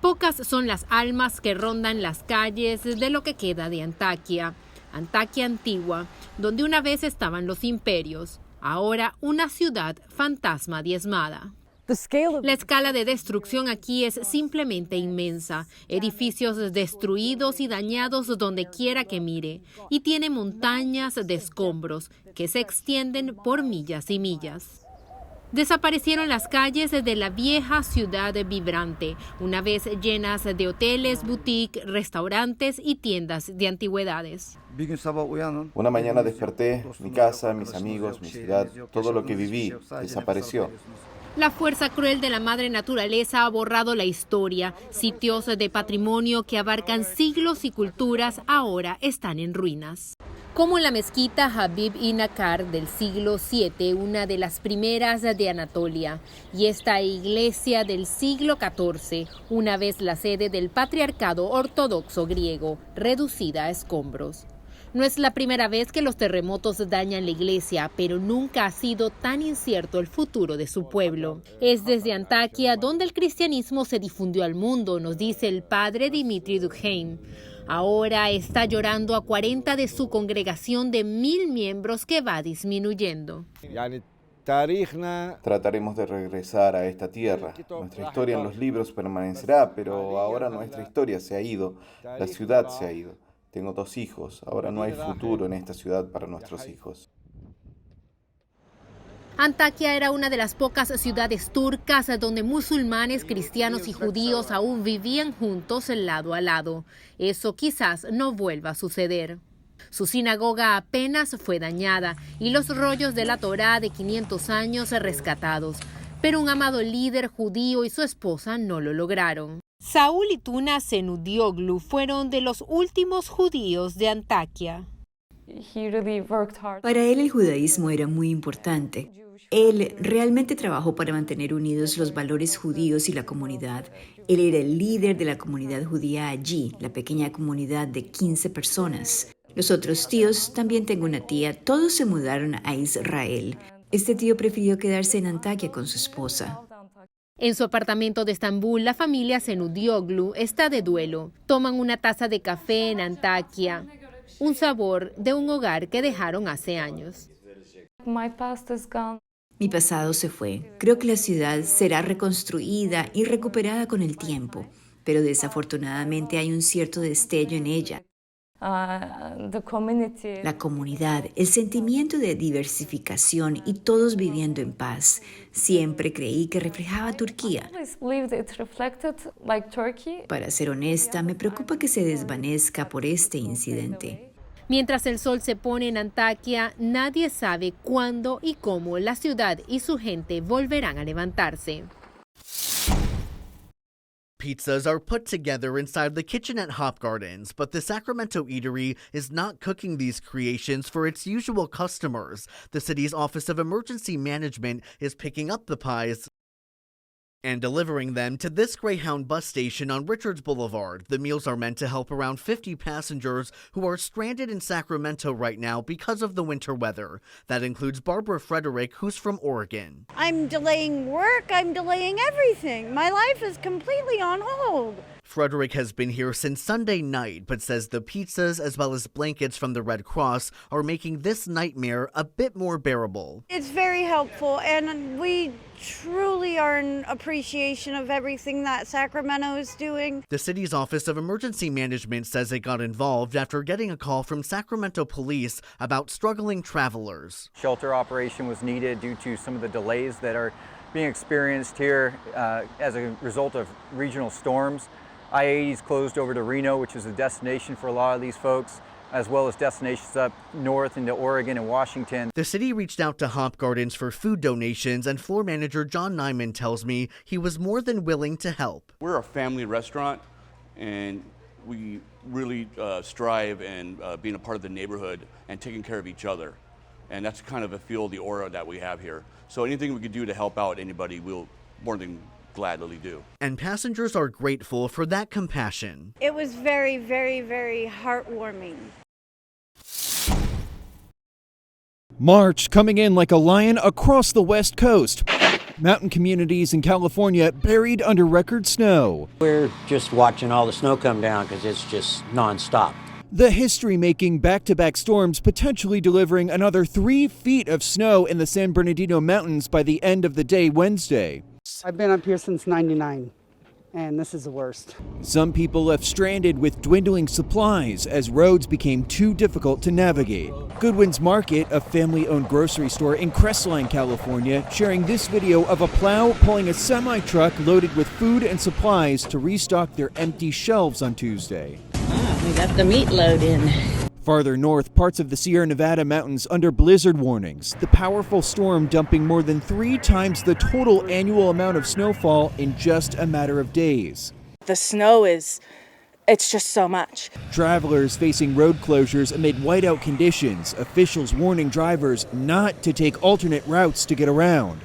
Pocas son las almas que rondan las calles de lo que queda de Antakya, Antakya antigua, donde una vez estaban los imperios, ahora una ciudad fantasma diezmada. La escala de destrucción aquí es simplemente inmensa. Edificios destruidos y dañados donde quiera que mire. Y tiene montañas de escombros que se extienden por millas y millas. Desaparecieron las calles de la vieja ciudad vibrante, una vez llenas de hoteles, boutiques, restaurantes y tiendas de antigüedades. Una mañana desperté, mi casa, mis amigos, mi ciudad, todo lo que viví desapareció. La fuerza cruel de la madre naturaleza ha borrado la historia. Sitios de patrimonio que abarcan siglos y culturas ahora están en ruinas. Como la mezquita Habib Inakar del siglo VII, una de las primeras de Anatolia, y esta iglesia del siglo XIV, una vez la sede del patriarcado ortodoxo griego, reducida a escombros. No es la primera vez que los terremotos dañan la iglesia, pero nunca ha sido tan incierto el futuro de su pueblo. Es desde Antakya donde el cristianismo se difundió al mundo, nos dice el padre Dimitri Dukheim. Ahora está llorando a 40 de su congregación de 1000 miembros que va disminuyendo. Trataremos de regresar a esta tierra. Nuestra historia en los libros permanecerá, pero ahora nuestra historia se ha ido, la ciudad se ha ido. Tengo dos hijos, ahora no hay futuro en esta ciudad para nuestros hijos. Antakya era una de las pocas ciudades turcas donde musulmanes, cristianos y judíos aún vivían juntos lado a lado. Eso quizás no vuelva a suceder. Su sinagoga apenas fue dañada y los rollos de la Torá de 500 años rescatados. Pero un amado líder judío y su esposa no lo lograron. Saúl y Tuna Zenudioglu fueron de los últimos judíos de Antakya. Para él el judaísmo era muy importante. Él realmente trabajó para mantener unidos los valores judíos y la comunidad. Él era el líder de la comunidad judía allí, la pequeña comunidad de 15 personas. Los otros tíos, también tengo una tía, todos se mudaron a Israel. Este tío prefirió quedarse en Antakya con su esposa. En su apartamento de Estambul, la familia Zenudioglu está de duelo. Toman una taza de café en Antakya, un sabor de un hogar que dejaron hace años. Mi pasado se fue. Creo que la ciudad será reconstruida y recuperada con el tiempo, pero desafortunadamente hay un cierto destello en ella. La comunidad, el sentimiento de diversificación y todos viviendo en paz. Siempre creí que reflejaba Turquía. Para ser honesta, me preocupa que se desvanezca por este incidente. Mientras el sol se pone en Antakya, nadie sabe cuándo y cómo la ciudad y su gente volverán a levantarse. Pizzas are put together inside the kitchen at Hop Gardens, but the Sacramento eatery is not cooking these creations for its usual customers. The city's Office of Emergency Management is picking up the pies and delivering them to this Greyhound bus station on Richards Boulevard. The meals are meant to help around 50 passengers who are stranded in Sacramento right now because of the winter weather. That includes Barbara Frederick, who's from Oregon. I'm delaying work, I'm delaying everything. My life is completely on hold. Frederick has been here since Sunday night, but says the pizzas as well as blankets from the Red Cross are making this nightmare a bit more bearable. It's very helpful, and we truly are in appreciation of everything that Sacramento is doing. The city's Office of Emergency Management says it got involved after getting a call from Sacramento police about struggling travelers. Shelter operation was needed due to some of the delays that are being experienced here as a result of regional storms. I-80 is closed over to Reno, which is the destination for a lot of these folks, as well as destinations up north into Oregon and Washington. The city reached out to Hop Gardens for food donations, and floor manager John Nyman tells me he was more than willing to help. We're a family restaurant, and we really strive in being a part of the neighborhood and taking care of each other. And that's kind of a feel, the aura that we have here. So anything we could do to help out anybody, we'll more than gladly do. And passengers are grateful for that compassion. It was very, very, very heartwarming. March coming in like a lion across the West Coast. Mountain communities in California buried under record snow. We're just watching all the snow come down because it's just nonstop. The history making back to back storms potentially delivering another three feet of snow in the San Bernardino Mountains by the end of the day Wednesday. I've been up here since 99 and this is the worst. Some people left stranded with dwindling supplies as roads became too difficult to navigate. Goodwin's Market, a family owned grocery store in Crestline, California, sharing this video of a plow pulling a semi truck loaded with food and supplies to restock their empty shelves on Tuesday. Ah, we got the meat load in. Farther north, parts of the Sierra Nevada mountains under blizzard warnings, the powerful storm dumping more than three times the total annual amount of snowfall in just a matter of days. The snow is, it's just so much. Travelers facing road closures amid whiteout conditions, officials warning drivers not to take alternate routes to get around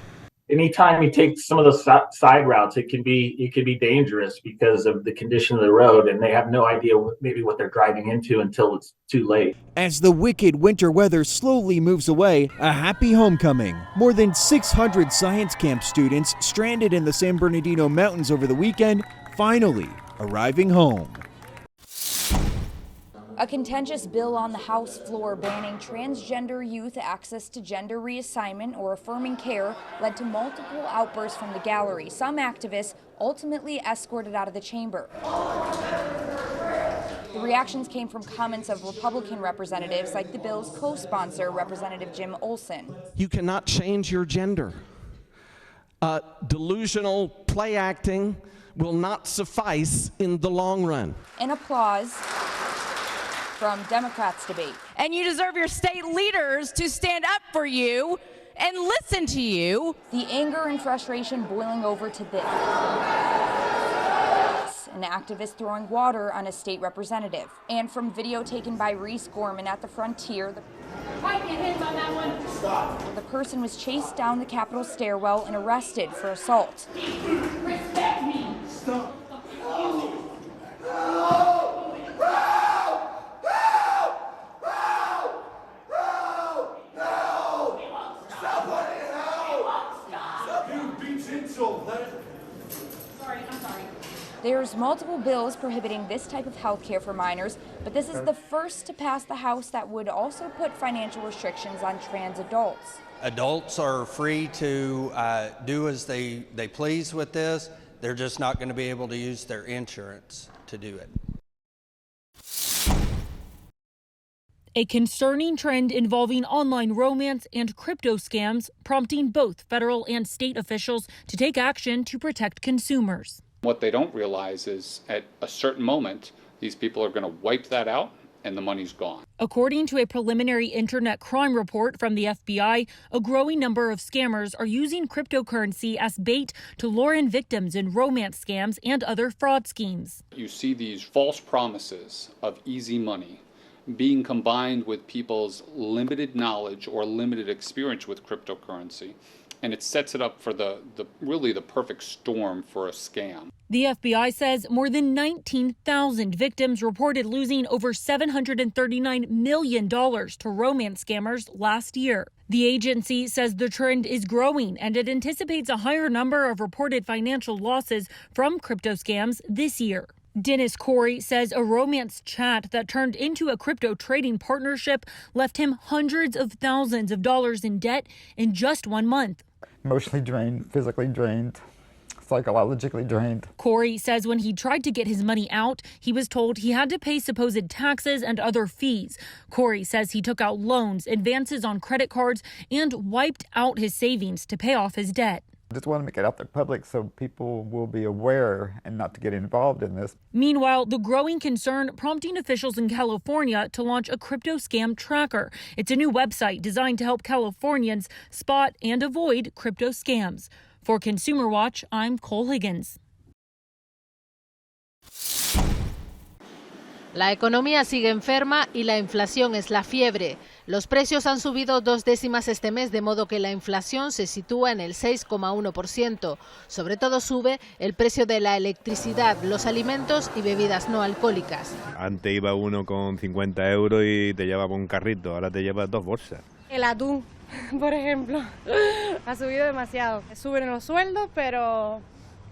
anytime you take some of the side routes, it can be it can be dangerous because of the condition of the road, and they have no idea maybe what they're driving into until it's too late. As the wicked winter weather slowly moves away, a happy homecoming. More than 600 science camp students stranded in the San Bernardino Mountains over the weekend, finally arriving home. A contentious bill on the House floor banning transgender youth access to gender reassignment or affirming care led to multiple outbursts from the gallery. Some activists ultimately escorted out of the chamber. The reactions came from comments of Republican representatives like the bill's co sponsor, Representative Jim Olson. You cannot change your gender. Delusional play acting will not suffice in the long run. In applause from Democrats debate. And you deserve your state leaders to stand up for you and listen to you. The anger and frustration boiling over to this. An activist throwing water on a state representative. And from video taken by Reese Gorman at the frontier, the, Stop. the person was chased down the Capitol stairwell and arrested for assault. Respect me. Stop. There's multiple bills prohibiting this type of health care for minors, but this is the first to pass the House that would also put financial restrictions on trans adults. Adults are free to do as they, they please with this. They're just not going to be able to use their insurance to do it. A concerning trend involving online romance and crypto scams, prompting both federal and state officials to take action to protect consumers. What they don't realize is at a certain moment, these people are going to wipe that out and the money's gone. According to a preliminary internet crime report from the FBI, a growing number of scammers are using cryptocurrency as bait to lure in victims in romance scams and other fraud schemes. You see these false promises of easy money being combined with people's limited knowledge or limited experience with cryptocurrency and it sets it up for the, the really the perfect storm for a scam. The FBI says more than 19,000 victims reported losing over $739 million to romance scammers last year. The agency says the trend is growing and it anticipates a higher number of reported financial losses from crypto scams this year. Dennis Corey says a romance chat that turned into a crypto trading partnership left him hundreds of thousands of dollars in debt in just one month. Emotionally drained, physically drained, psychologically drained. Corey says when he tried to get his money out, he was told he had to pay supposed taxes and other fees. Corey says he took out loans, advances on credit cards, and wiped out his savings to pay off his debt. I just want to make it out there public so people will be aware and not to get involved in this. Meanwhile, the growing concern prompting officials in California to launch a crypto scam tracker. It's a new website designed to help Californians spot and avoid crypto scams. For Consumer Watch, I'm Cole Higgins. La economía sigue enferma y la inflación es la fiebre. Los precios han subido dos décimas este mes, de modo que la inflación se sitúa en el 6,1%. Sobre todo sube el precio de la electricidad, los alimentos y bebidas no alcohólicas. Antes iba uno con 50 euros y te llevaba un carrito, ahora te llevas dos bolsas. El atún, Por ejemplo. Ha subido demasiado. Suben los sueldos, pero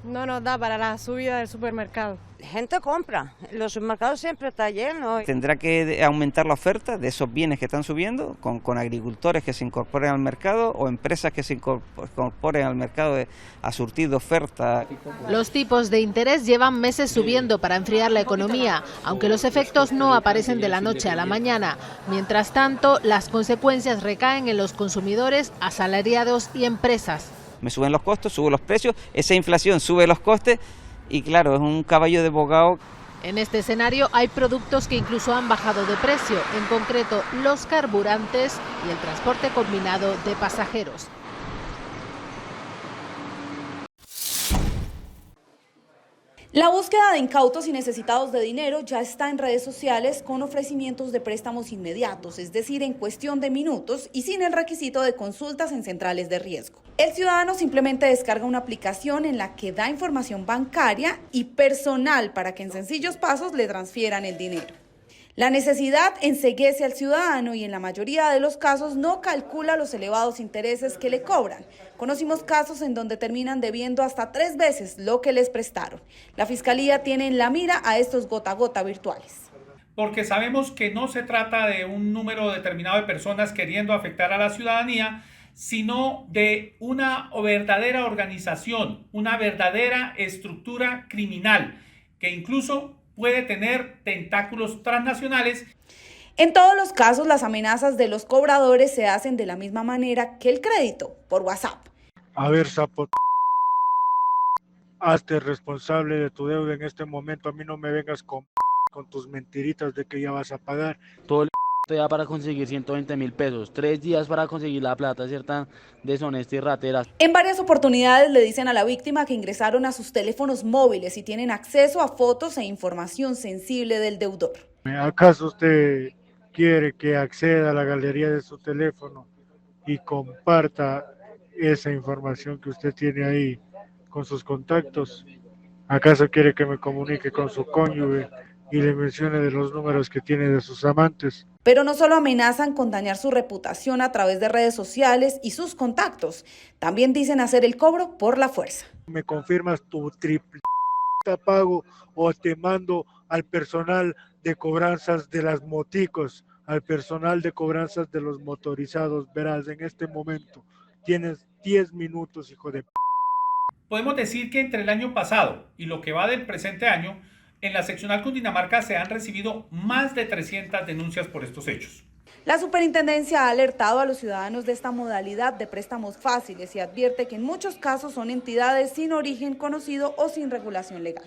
no nos da para la subida del supermercado. Gente compra, los supermercados siempre están llenos. Tendrá que aumentar la oferta de esos bienes que están subiendo con, con agricultores que se incorporen al mercado o empresas que se incorporen al mercado de, a surtir de oferta. Los tipos de interés llevan meses subiendo para enfriar la economía, aunque los efectos no aparecen de la noche a la mañana. Mientras tanto, las consecuencias recaen en los consumidores, asalariados y empresas. Me suben los costos, suben los precios, esa inflación sube los costes y claro, es un caballo de bogao. En este escenario hay productos que incluso han bajado de precio, en concreto los carburantes y el transporte combinado de pasajeros. La búsqueda de incautos y necesitados de dinero ya está en redes sociales con ofrecimientos de préstamos inmediatos, es decir, en cuestión de minutos y sin el requisito de consultas en centrales de riesgo. El ciudadano simplemente descarga una aplicación en la que da información bancaria y personal para que en sencillos pasos le transfieran el dinero. La necesidad enceguece al ciudadano y en la mayoría de los casos no calcula los elevados intereses que le cobran. Conocimos casos en donde terminan debiendo hasta tres veces lo que les prestaron. La fiscalía tiene en la mira a estos gota a gota virtuales. Porque sabemos que no se trata de un número determinado de personas queriendo afectar a la ciudadanía, sino de una verdadera organización, una verdadera estructura criminal que incluso puede tener tentáculos transnacionales. En todos los casos, las amenazas de los cobradores se hacen de la misma manera que el crédito, por WhatsApp. A ver, sapo, hazte responsable de tu deuda en este momento. A mí no me vengas con, con tus mentiritas de que ya vas a pagar. Todo el día para conseguir 120 mil pesos, tres días para conseguir la plata, cierta deshonesta y ratera. En varias oportunidades le dicen a la víctima que ingresaron a sus teléfonos móviles y tienen acceso a fotos e información sensible del deudor. ¿Acaso usted quiere que acceda a la galería de su teléfono y comparta esa información que usted tiene ahí con sus contactos? ¿Acaso quiere que me comunique con su cónyuge y le mencione de los números que tiene de sus amantes? Pero no solo amenazan con dañar su reputación a través de redes sociales y sus contactos, también dicen hacer el cobro por la fuerza. ¿Me confirmas tu triple pago o te mando al personal de cobranzas de las moticos, al personal de cobranzas de los motorizados? Verás, en este momento tienes 10 minutos, hijo de p. Podemos decir que entre el año pasado y lo que va del presente año, en la seccional Cundinamarca se han recibido más de 300 denuncias por estos hechos. La superintendencia ha alertado a los ciudadanos de esta modalidad de préstamos fáciles y advierte que en muchos casos son entidades sin origen conocido o sin regulación legal.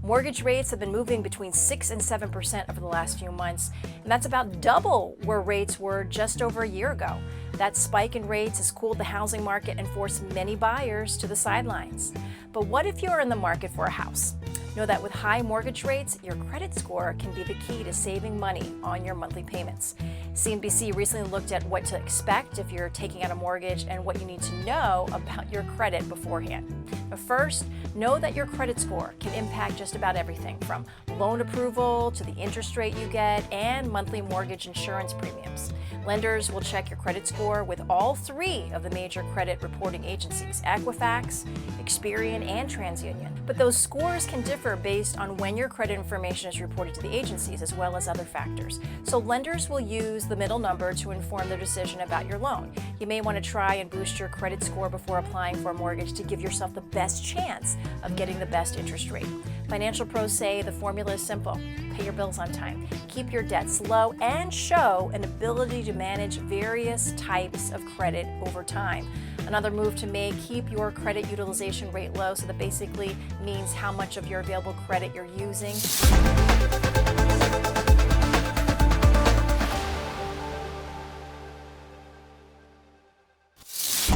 Mortgage rates have been moving between 6 and 7% over the last few months, and that's about double where rates were just over a year ago. That spike in rates has cooled the housing market and forced many buyers to the sidelines. But what if you're in the market for a house? Know that with high mortgage rates, your credit score can be the key to saving money on your monthly payments. CNBC recently looked at what to expect if you're taking out a mortgage and what you need to know about your credit beforehand. But first, know that your credit score can impact just about everything from loan approval to the interest rate you get and monthly mortgage insurance premiums. Lenders will check your credit score with all three of the major credit reporting agencies Equifax, Experian, and TransUnion. But those scores can differ based on when your credit information is reported to the agencies, as well as other factors. So lenders will use the middle number to inform their decision about your loan. You may want to try and boost your credit score before applying for a mortgage to give yourself the best chance of getting the best interest rate. Financial pros say the formula is simple pay your bills on time, keep your debts low, and show an ability to manage various types of credit over time. Another move to make keep your credit utilization rate low, so that basically means how much of your available credit you're using.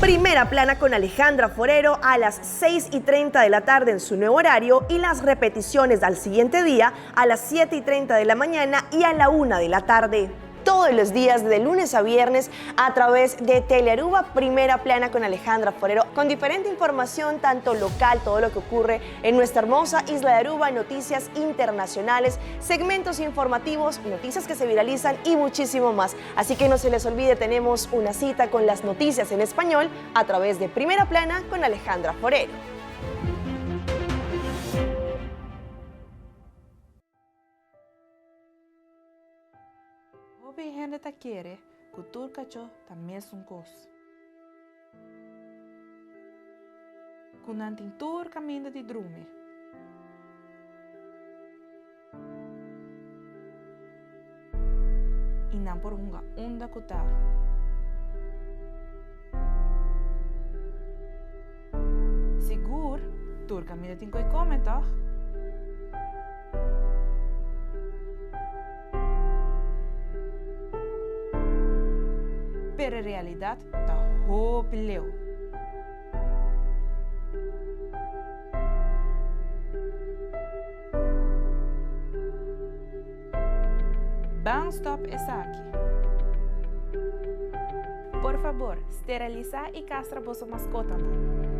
Primera plana con Alejandra Forero a las 6 y 30 de la tarde en su nuevo horario y las repeticiones al siguiente día a las 7 y 30 de la mañana y a la 1 de la tarde. todos los días de lunes a viernes a través de Telearuba Primera Plana con Alejandra Forero, con diferente información, tanto local, todo lo que ocurre en nuestra hermosa isla de Aruba, noticias internacionales, segmentos informativos, noticias que se viralizan y muchísimo más. Así que no se les olvide, tenemos una cita con las noticias en español a través de Primera Plana con Alejandra Forero. Hopi hende ta kere ku tur kachó ta mesun kos. Ku nan tin tur kaminda di drumi. I nan por hunga unda ku ta. Sigur, tur kaminda tin koi kome, tòg? Pero e realidat ta hopi leu. Ban stòp esaki. Por fabor, sterilisá i kastra boso maskotanan.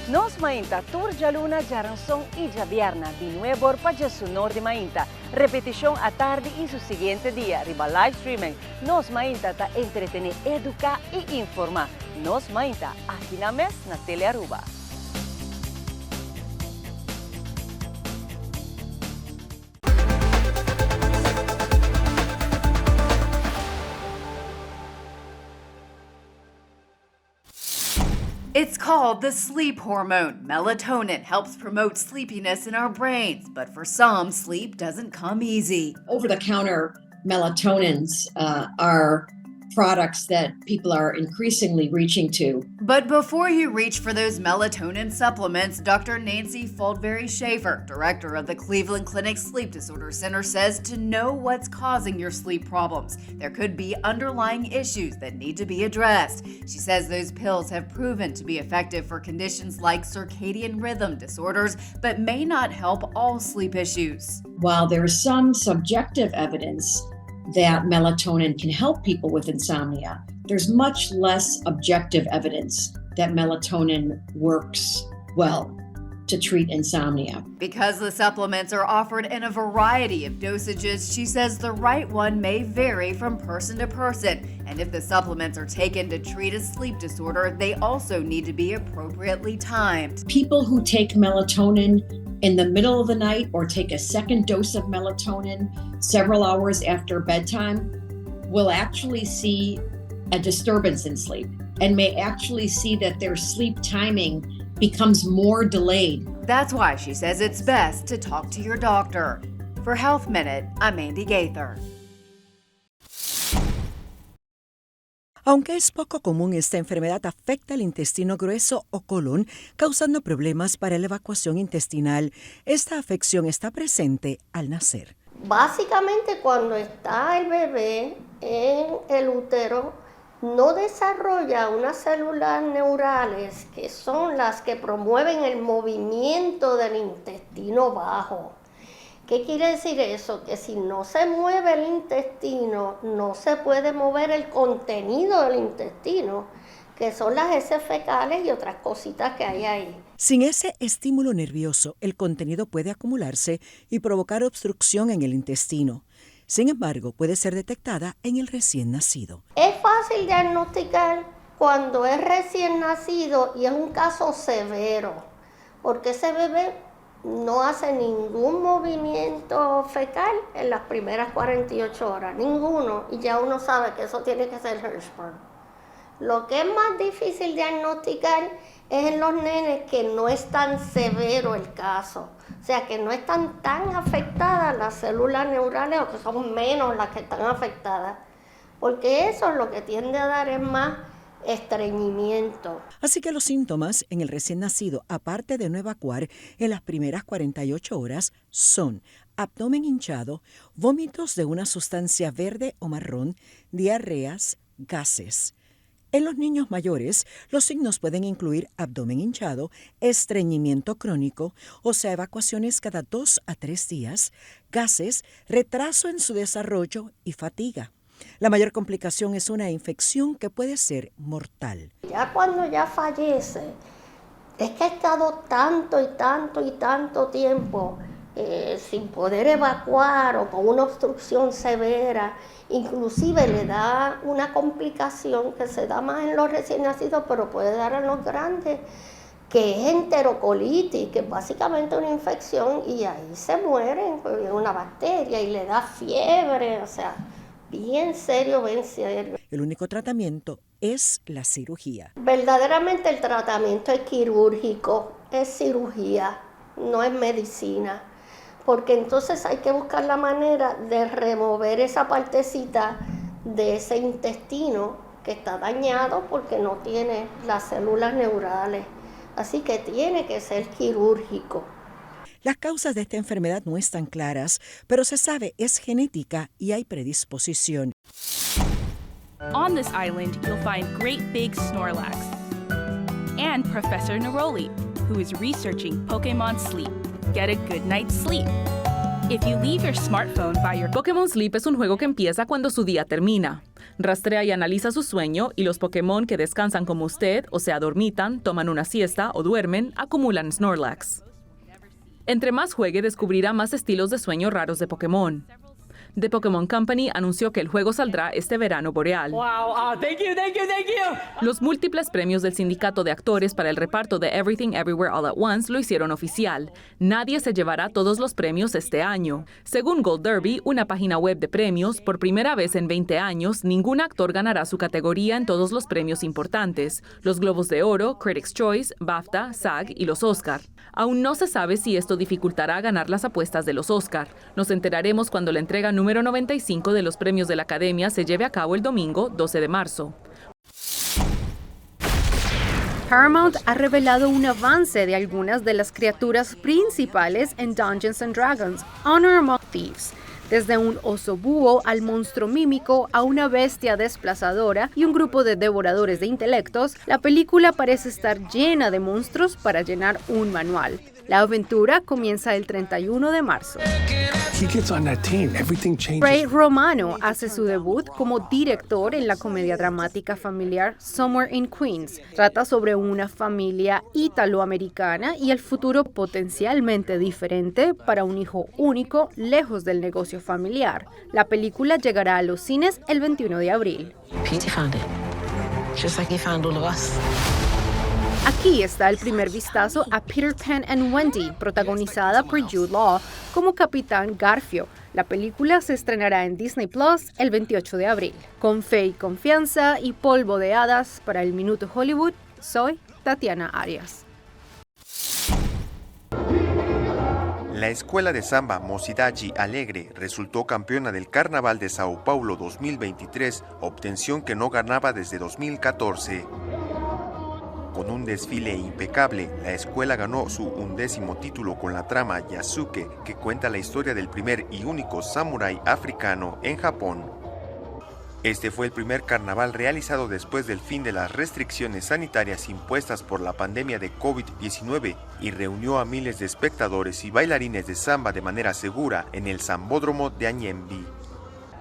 Nos Mainta tur djaluna, djaranson i djabièrna di nuebor pa djesunor di mainta. Repetishon atardi i su siguiente dia riba live streaming. Nos Mainta ta entretené, eduká i informá. Nos Mainta, aki na mes na Telearuba. It's called the sleep hormone. Melatonin helps promote sleepiness in our brains, but for some, sleep doesn't come easy. Over the counter melatonins uh, are products that people are increasingly reaching to. But before you reach for those melatonin supplements, Dr. Nancy Foldberry Schaefer, director of the Cleveland Clinic Sleep Disorder Center, says to know what's causing your sleep problems. There could be underlying issues that need to be addressed. She says those pills have proven to be effective for conditions like circadian rhythm disorders, but may not help all sleep issues. While there is some subjective evidence that melatonin can help people with insomnia, there's much less objective evidence that melatonin works well to treat insomnia. Because the supplements are offered in a variety of dosages, she says the right one may vary from person to person. And if the supplements are taken to treat a sleep disorder, they also need to be appropriately timed. People who take melatonin in the middle of the night or take a second dose of melatonin several hours after bedtime will actually see a disturbance in sleep and may actually see that their sleep timing becomes more delayed. That's why she says it's best to talk to your doctor. For Health Minute, I'm Andy Gaither. Aunque es poco común, esta enfermedad afecta el intestino grueso o colon, causando problemas para la evacuación intestinal. Esta afección está presente al nacer. Básicamente cuando está el bebé en el útero, no desarrolla unas células neurales que son las que promueven el movimiento del intestino bajo. ¿Qué quiere decir eso? Que si no se mueve el intestino, no se puede mover el contenido del intestino, que son las heces fecales y otras cositas que hay ahí. Sin ese estímulo nervioso, el contenido puede acumularse y provocar obstrucción en el intestino. Sin embargo, puede ser detectada en el recién nacido. Es fácil diagnosticar cuando es recién nacido y es un caso severo, porque ese bebé no hace ningún movimiento fecal en las primeras 48 horas, ninguno, y ya uno sabe que eso tiene que ser Hirschsprung. Lo que es más difícil diagnosticar es en los nenes que no es tan severo el caso, o sea, que no están tan afectadas las células neurales o que son menos las que están afectadas, porque eso es lo que tiende a dar es más estreñimiento. Así que los síntomas en el recién nacido, aparte de no evacuar en las primeras 48 horas, son abdomen hinchado, vómitos de una sustancia verde o marrón, diarreas, gases. En los niños mayores, los signos pueden incluir abdomen hinchado, estreñimiento crónico, o sea, evacuaciones cada 2 a 3 días, gases, retraso en su desarrollo y fatiga. La mayor complicación es una infección que puede ser mortal. Ya cuando ya fallece, es que ha estado tanto y tanto y tanto tiempo sin poder evacuar o con una obstrucción severa, inclusive le da una complicación que se da más en los recién nacidos, pero puede dar en los grandes, que es enterocolitis, que es básicamente una infección y ahí se mueren, porque viene una bacteria y le da fiebre, bien serio, bien serio. El único tratamiento es la cirugía. Verdaderamente el tratamiento es quirúrgico, es cirugía, no es medicina, porque entonces hay que buscar la manera de remover esa partecita de ese intestino que está dañado porque no tiene las células neurales. Así que tiene que ser quirúrgico. Las causas de esta enfermedad no están claras, pero se sabe es genética y hay predisposición. On this island, you'll find great big Snorlax and Professor Neroli, who is researching Pokemon Sleep. Get a good night's sleep. If you leave your smartphone by your Pokémon Sleep es un juego que empieza cuando su día termina. Rastrea y analiza su sueño y los Pokémon que descansan como usted, o sea, dormitan, toman una siesta o duermen, acumulan Snorlax. Entre más juegue, descubrirá más estilos de sueño raros de Pokémon. The Pokémon Company anunció que el juego saldrá este verano boreal. Wow, thank you, thank you, thank you. Los múltiples premios del sindicato de actores para el reparto de Everything Everywhere All at Once lo hicieron oficial. Nadie se llevará todos los premios este año. Según Gold Derby, una página web de premios, por primera vez en 20 años, ningún actor ganará su categoría en todos los premios importantes: los Globos de Oro, Critics' Choice, BAFTA, SAG y los Oscar. Aún no se sabe si esto dificultará ganar las apuestas de los Oscar. Nos enteraremos cuando la entrega número 95 de los premios de la Academia se lleve a cabo el domingo 12 de marzo. Paramount ha revelado un avance de algunas de las criaturas principales en Dungeons and Dragons, Honor Among Thieves. Desde un oso búho al monstruo mímico a una bestia desplazadora y un grupo de devoradores de intelectos, la película parece estar llena de monstruos para llenar un manual. La aventura comienza el 31 de marzo. He gets on that team, everything changes. Ray Romano hace su debut como director en la comedia dramática familiar Somewhere in Queens. Trata sobre una familia italoamericana y el futuro potencialmente diferente para un hijo único lejos del negocio familiar. La película llegará a los cines el 21 de abril. Petey found it, just like he found all of us. Aquí está el primer vistazo a Peter Pan and Wendy, protagonizada por Jude Law como Capitán Garfio. La película se estrenará en Disney Plus el 28 de abril. Con fe y confianza y polvo de hadas para el Minuto Hollywood, soy Tatiana Arias. La escuela de samba Mocidade Alegre resultó campeona del Carnaval de Sao Paulo 2023, obtención que no ganaba desde 2014. Con un desfile impecable, la escuela ganó su 11º título con la trama Yasuke, que cuenta la historia del primer y único samurái africano en Japón. Este fue el primer carnaval realizado después del fin de las restricciones sanitarias impuestas por la pandemia de COVID-19 y reunió a miles de espectadores y bailarines de samba de manera segura en el Sambódromo de Anhembi.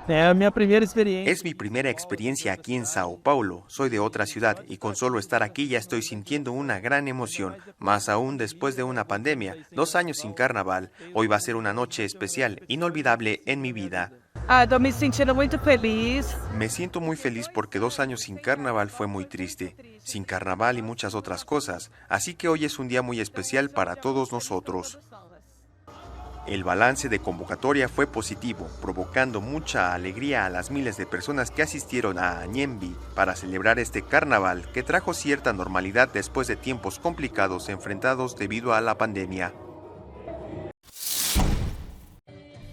Es mi primera experiencia aquí en Sao Paulo. Soy de otra ciudad y con solo estar aquí ya estoy sintiendo una gran emoción, más aún después de una pandemia, 2 años sin carnaval. Hoy va a ser una noche especial, inolvidable en mi vida. Ah, tô me sentindo muito feliz. Me siento muy feliz porque 2 años sin carnaval fue muy triste, sin carnaval y muchas otras cosas, así que hoy es un día muy especial para todos nosotros. El balance de convocatoria fue positivo, provocando mucha alegría a las miles de personas que asistieron a Añembi para celebrar este carnaval que trajo cierta normalidad después de tiempos complicados enfrentados debido a la pandemia.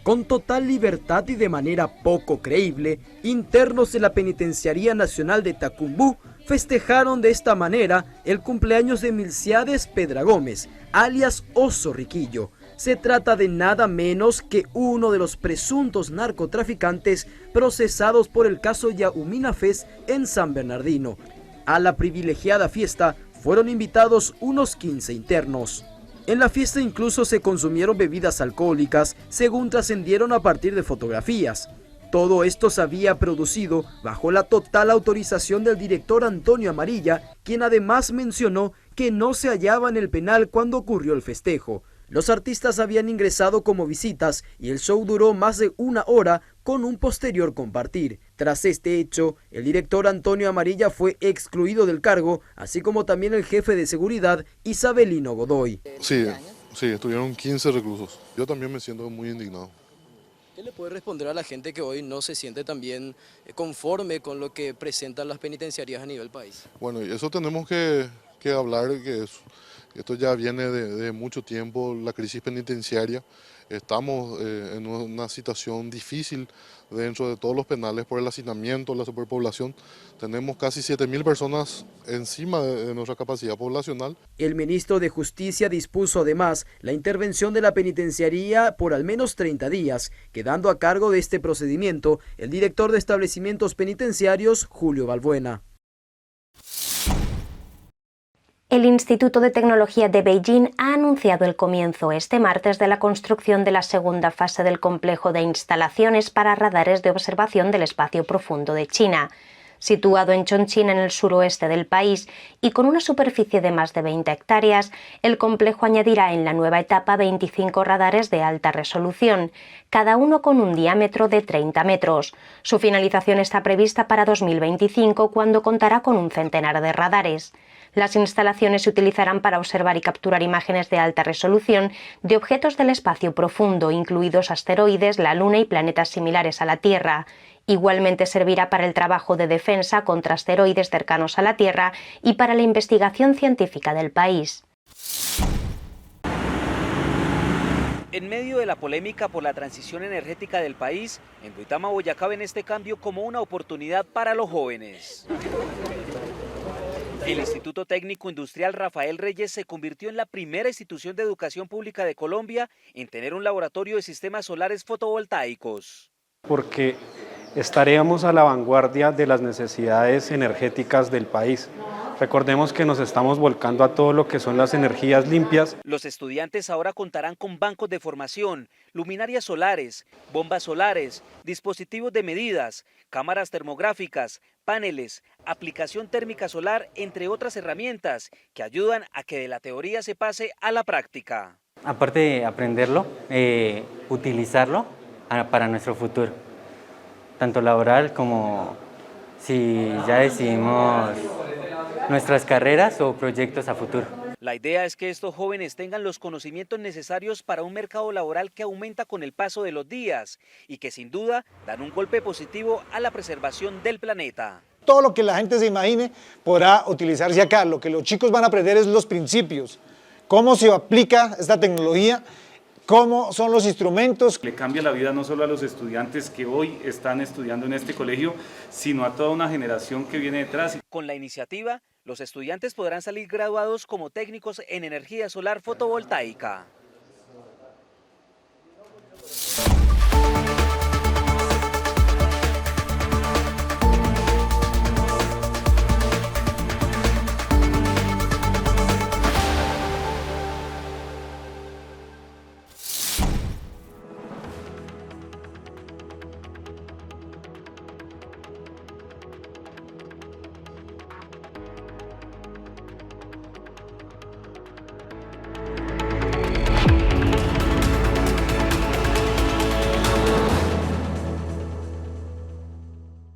Con total libertad y de manera poco creíble, internos de la Penitenciaría Nacional de Tacumbú festejaron de esta manera el cumpleaños de Milciades Pedra Gómez, alias Oso Riquillo. Se trata de nada menos que uno de los presuntos narcotraficantes procesados por el caso Yaumina Fez en San Bernardino. A la privilegiada fiesta fueron invitados unos 15 internos. En la fiesta incluso se consumieron bebidas alcohólicas, según trascendieron a partir de fotografías. Todo esto se había producido bajo la total autorización del director Antonio Amarilla, quien además mencionó que no se hallaba en el penal cuando ocurrió el festejo. Los artistas habían ingresado como visitas y el show duró más de una hora con un posterior compartir. Tras este hecho, el director Antonio Amarilla fue excluido del cargo, así como también el jefe de seguridad Isabelino Godoy. Sí, sí, estuvieron 15 reclusos. Yo también me siento muy indignado. ¿Qué le puede responder a la gente que hoy no se siente también conforme con lo que presentan las penitenciarías a nivel país? Bueno, eso tenemos que hablar, que es, esto ya viene de mucho tiempo, la crisis penitenciaria. Estamos en una situación difícil dentro de todos los penales por el hacinamiento, la superpoblación. Tenemos casi 7.000 personas encima de nuestra capacidad poblacional. El ministro de Justicia dispuso además la intervención de la penitenciaría por al menos 30 días, quedando a cargo de este procedimiento el director de establecimientos penitenciarios, Julio Balbuena. El Instituto de Tecnología de Beijing ha anunciado el comienzo este martes de la construcción de la segunda fase del complejo de instalaciones para radares de observación del espacio profundo de China. Situado en Chongqing, en el suroeste del país, y con una superficie de más de 20 hectáreas, el complejo añadirá en la nueva etapa 25 radares de alta resolución, cada uno con un diámetro de 30 metros. Su finalización está prevista para 2025, cuando contará con un centenar de radares. Las instalaciones se utilizarán para observar y capturar imágenes de alta resolución de objetos del espacio profundo, incluidos asteroides, la Luna y planetas similares a la Tierra. Igualmente servirá para el trabajo de defensa contra asteroides cercanos a la Tierra y para la investigación científica del país. En medio de la polémica por la transición energética del país, en Duitama, Boyacá ven este cambio como una oportunidad para los jóvenes. El Instituto Técnico Industrial Rafael Reyes se convirtió en la primera institución de educación pública de Colombia en tener un laboratorio de sistemas solares fotovoltaicos. Porque estaremos a la vanguardia de las necesidades energéticas del país. Recordemos que nos estamos volcando a todo lo que son las energías limpias. Los estudiantes ahora contarán con bancos de formación, luminarias solares, bombas solares, dispositivos de medidas, cámaras termográficas, paneles, aplicación térmica solar, entre otras herramientas que ayudan a que de la teoría se pase a la práctica. Aparte de aprenderlo, utilizarlo para nuestro futuro, tanto laboral como si ya decidimos nuestras carreras o proyectos a futuro. La idea es que estos jóvenes tengan los conocimientos necesarios para un mercado laboral que aumenta con el paso de los días y que sin duda dan un golpe positivo a la preservación del planeta. Todo lo que la gente se imagine podrá utilizarse acá. Lo que los chicos van a aprender es los principios, cómo se aplica esta tecnología, cómo son los instrumentos. Le cambia la vida no solo a los estudiantes que hoy están estudiando en este colegio, sino a toda una generación que viene detrás. Con la iniciativa, los estudiantes podrán salir graduados como técnicos en energía solar fotovoltaica.